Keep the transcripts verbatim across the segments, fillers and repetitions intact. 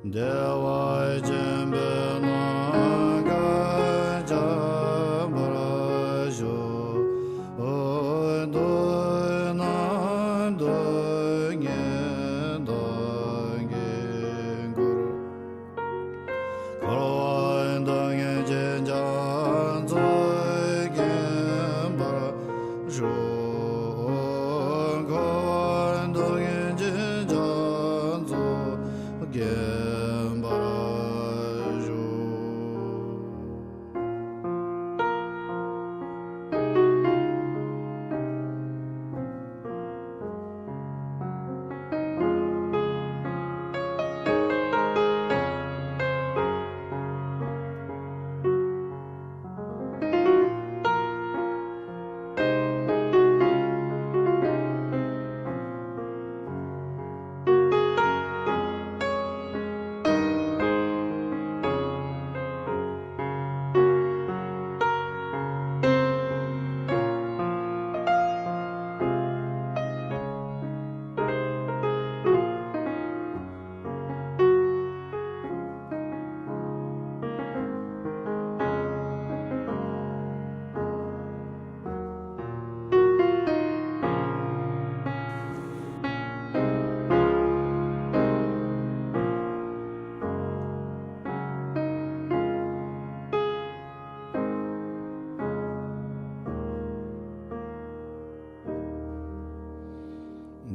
བདེ་བ་ཆེན་པོའི་ནམ་མཁའ་འཇམ་པར་བཞུགས། མདུན་ན་སྟོང་ཉིད་བདག་གིས་བསྐོར། འཁོར་བ་སྡུག་བསྔལ་གྱི་རྒྱ་མཚོ་འགེམས་པར་ཤོག། འཁོར་བ་སྡུག་བསྔལ་གྱི་རྒྱ་མཚོ་འགེམས་པར་ཤོག།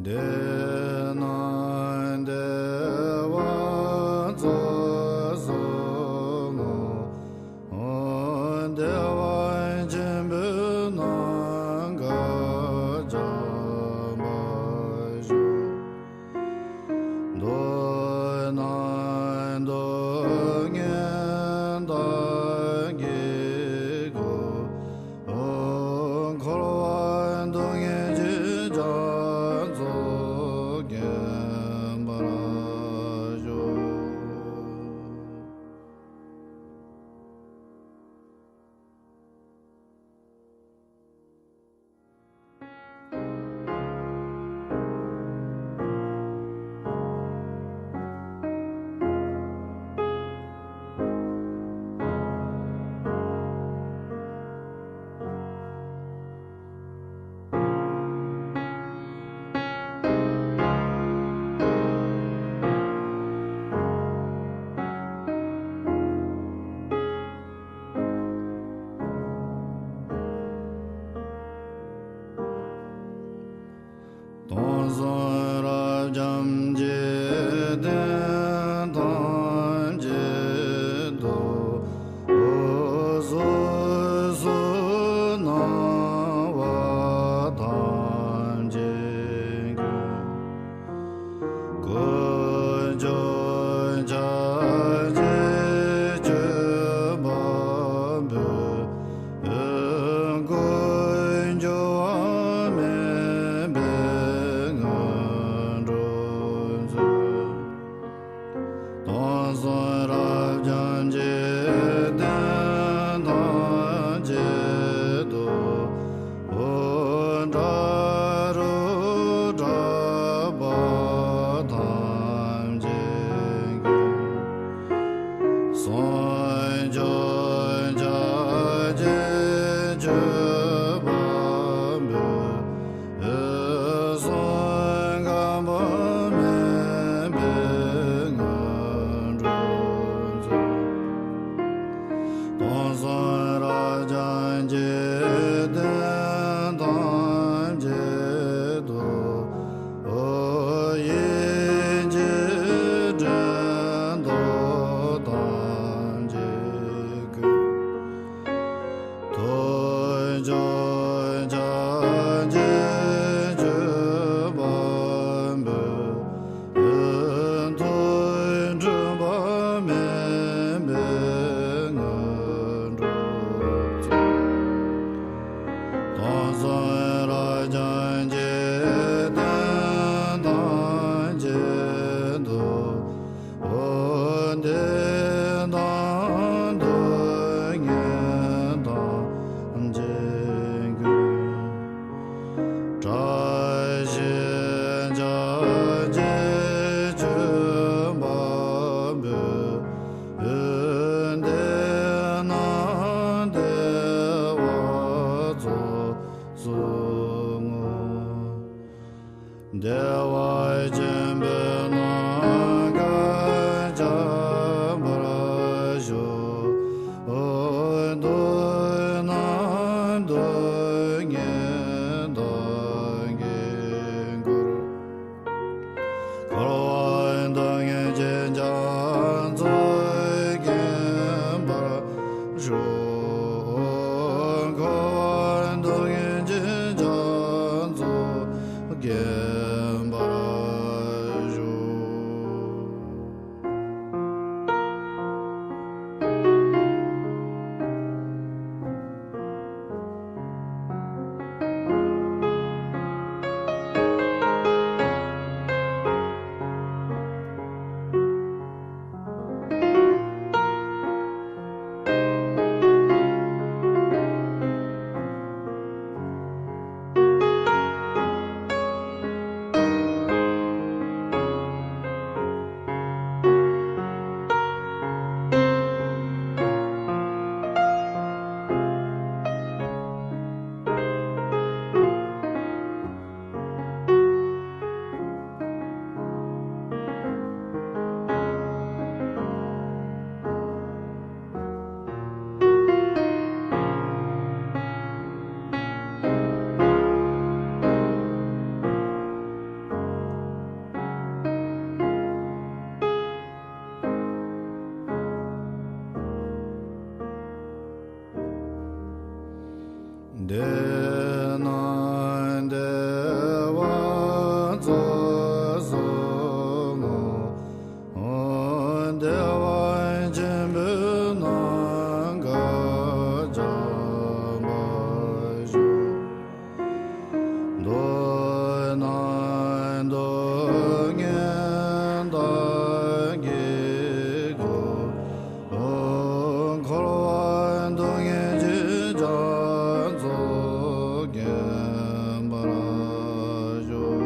འདི་ན་བདེ་བ་རྫོགས་སོ་ལོ། བདེ་བ་ཆེན་པོའི་ནམ་མཁའ་འཇམ་པར་བཞུགས། མདོར་ན་སྟོང་ཉིད་བདག་གིས་བསྐོར། འཁོར་བ་སྡུག་བསྔལ་གྱི་རྒྱ་མཚོ་འགེམས་པར་ཤོག། སྟོང་གསུམ་རབ་འབྱམས་འཇིག་རྟེན་ཐམས་ཅད་དུ། སོ་སོའི་སྣང་བ་ཐམས་ཅད་ཀུན། ཀུན་འབྱུང་ཆ་ཤས་ཆོས་འཕགས་པོས། ཀུན་འབྱུང་བ་མིན་པའི་ངང་གྲོལ་མཛོད། སྟོང་གསུམ་རབ་འབྱམས་འཇིག་རྟེན་ཐམས་ཅད་དུ། འོད་འདྲ་རོ་བྲག་པ་ཐམས་ཅད་ཀུན། སངས་རྒྱས་ཆོས་ཀྱི་ཆོས་འཕགས་པོས། གསུང་ཁམས་པ་མིན་པའི་ངང་གྲོལ་མཛོད། དེས་ན་བདེ་བ་རྫོགས་སོ་ལོ། བདེ་བ་ཆེན་པོའི་རྣམ་གཞག་བརྗོད་པར་ཤོག་མདོར་ན་སྡུག་བསྔལ་དག་གི་སྒོ། འཁོར་བ་སྡུག་བསྔལ་ཅི་བྱར་རྫོགས་མཁྱེན་པར་ཤོག་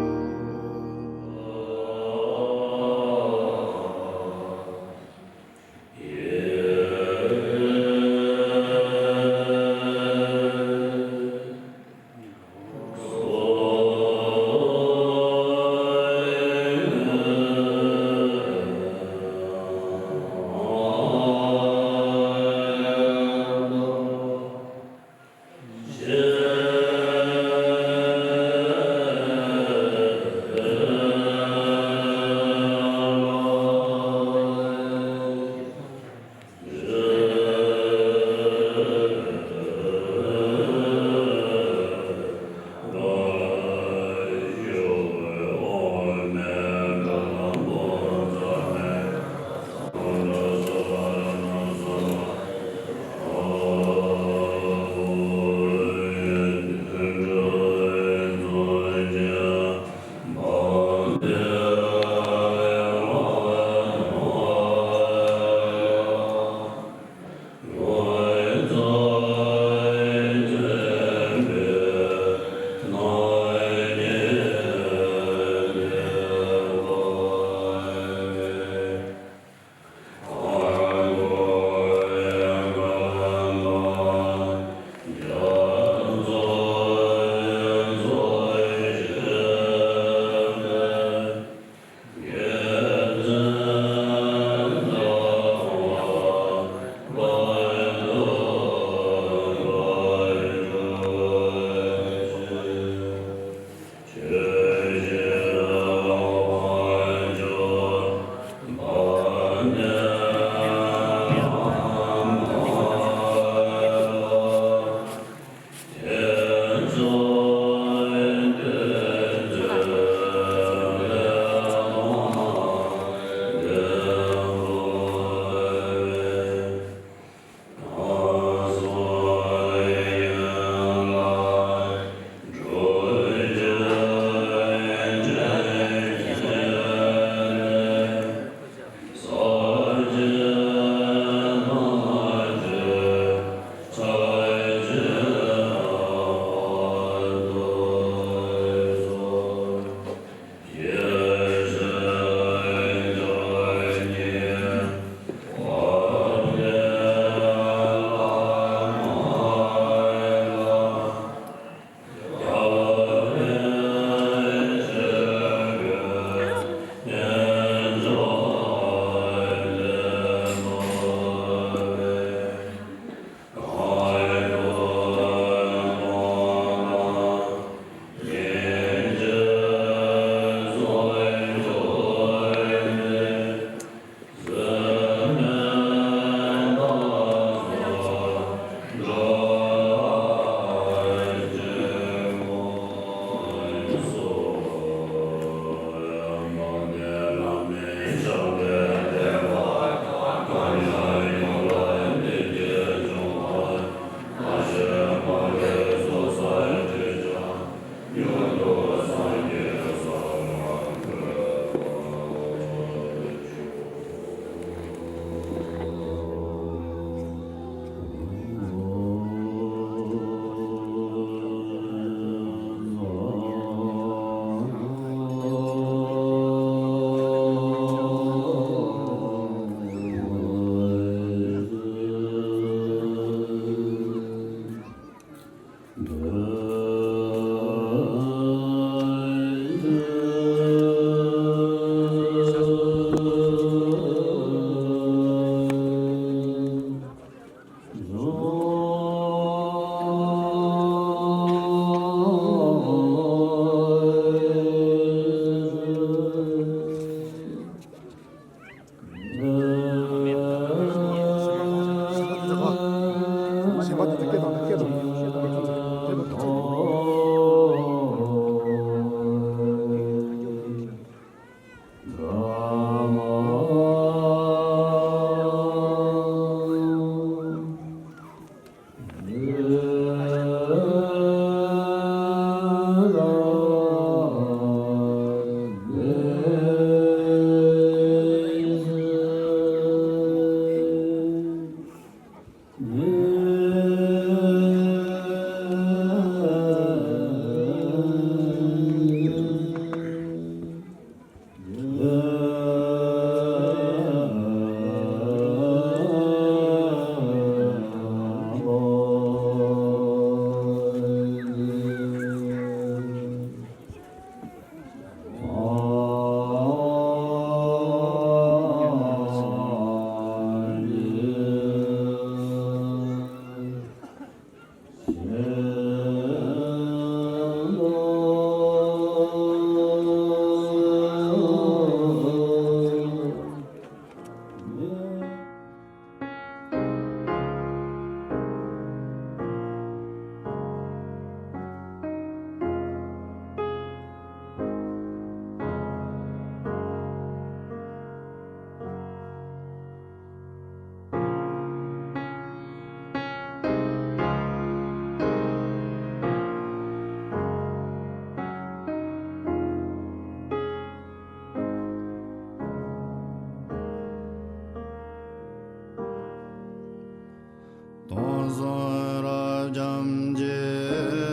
སངས་རྒྱས་བཅོམ་ལྡན་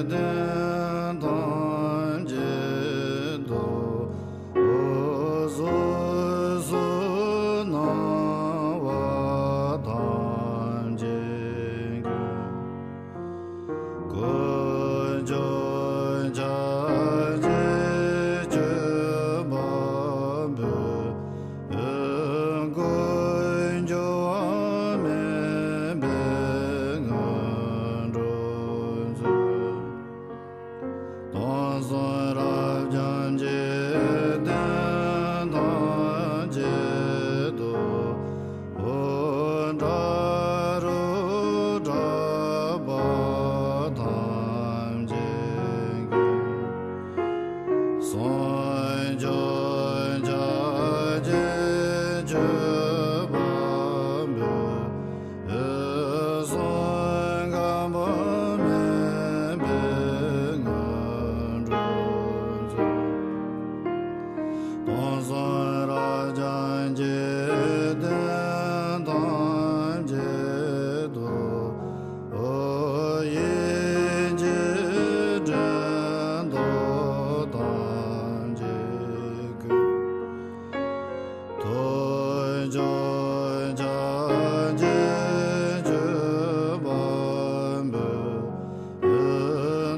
འདས་ཐམས་ཅད་དུ། སོ་སོ་སྣང་བ་ཐམས་ཅད་ཀུན། དཀོན་མཆོག་ཕྱག་རྒྱའི་སྤྱོད་པ་འབུལ། ཀུན་འགྱུར་བ་མེད་པའི་ངང་དུ་འཛུད། དུས་གསུམ་རབ་འབྱམས་འཇིག་རྟེན་ཐམས་ཅད་དུ། སྒྲ་རུ་གྲགས་པ་ཐམས་ཅད་ཀུན། སངས་རྒྱས་ཕྱག་རྒྱའི་སྤྱོད་པ་འབུལ། གསུང་ཁམས་པ་མེད་པའི་ངང་དུ་འཛུད། དུས་གསུམ་རབ་འབྱམས་འཇིག་རྟེན་ཐམས་ཅད་དུ། ཡེ་ཤེས་སྤྲིན་དང་ཐམས་ཅད་ཀུན། དུས་གསུམ་ཕྱག་རྒྱའི་སྤྱོད་པ་འབུལ།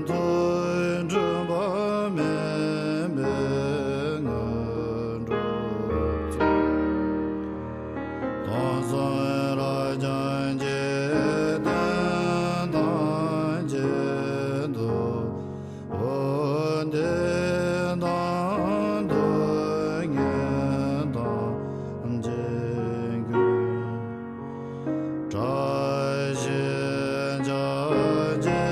ཐུགས་འཁྲུལ་པ་མེད་པའི་ངང་དུ་འཛུད། དུས་གསུམ་རབ་འབྱམས་འཇིག་རྟེན་ཐམས་ཅད་དུ། བདེ་དང་སྡུག་བསྔལ་ཐམས་ཅད་ཀུན། བཀྲ་ཤིས་ཕྱག་རྒྱའི་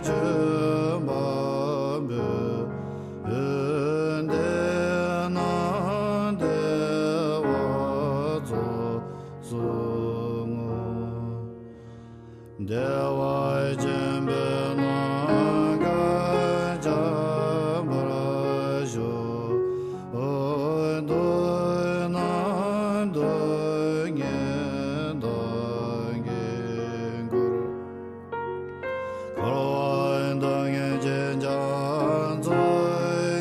སྤྱོད་པ་འབུལ། བདེ་ན་བདེ་བ་ཚོགས་སུ་བསྔོ། བདེ་བ་ཆེན་པོའི་ནམ་མཁའ་ཁྱབ་པར་ཤོག། སྡུག་བསྔལ་སྡུག་བསྔལ་དག་གིས་འཁོར། འཁོར་བ་སྡུག་བསྔལ་གྱི་རྒྱ་མཚོ་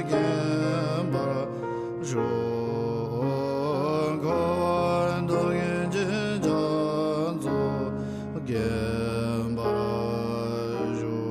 སྐེམ་པར་ཤོག། འཁོར་བ་སྡུག་བསྔལ་གྱི་རྒྱ་མཚོ་སྐེམ་པར་ཤོག།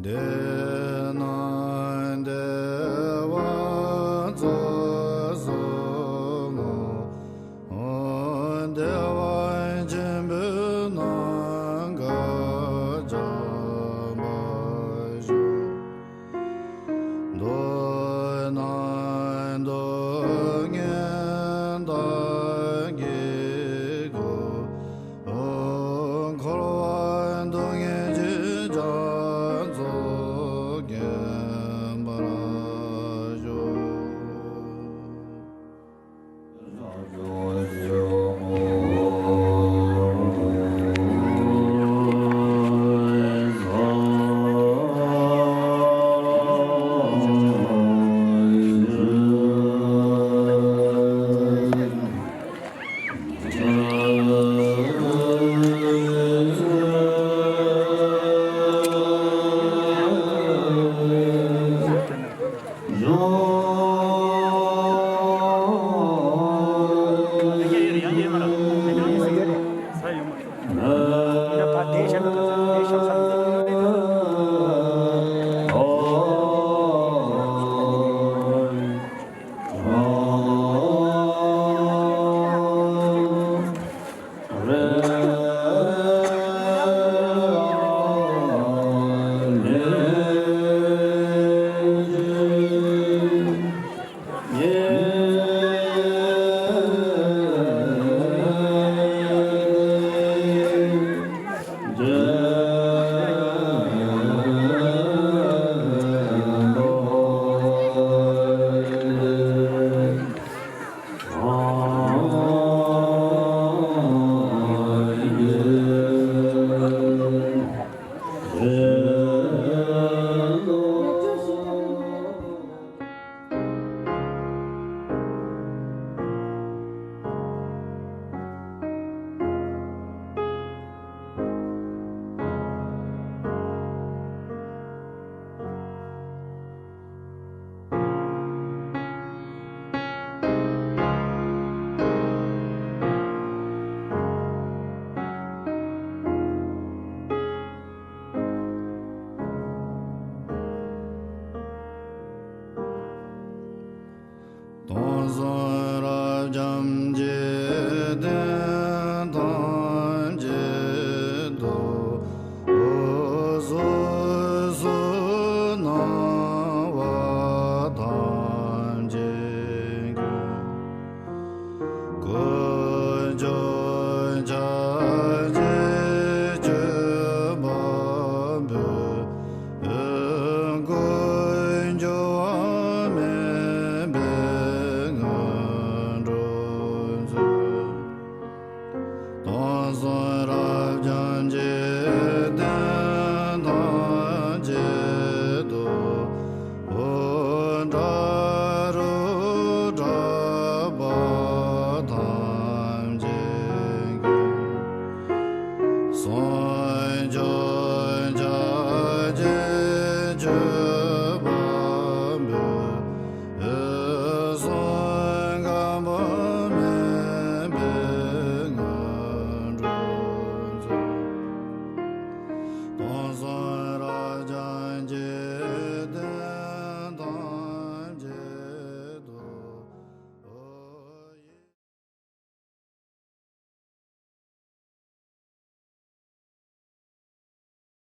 འདི་ན།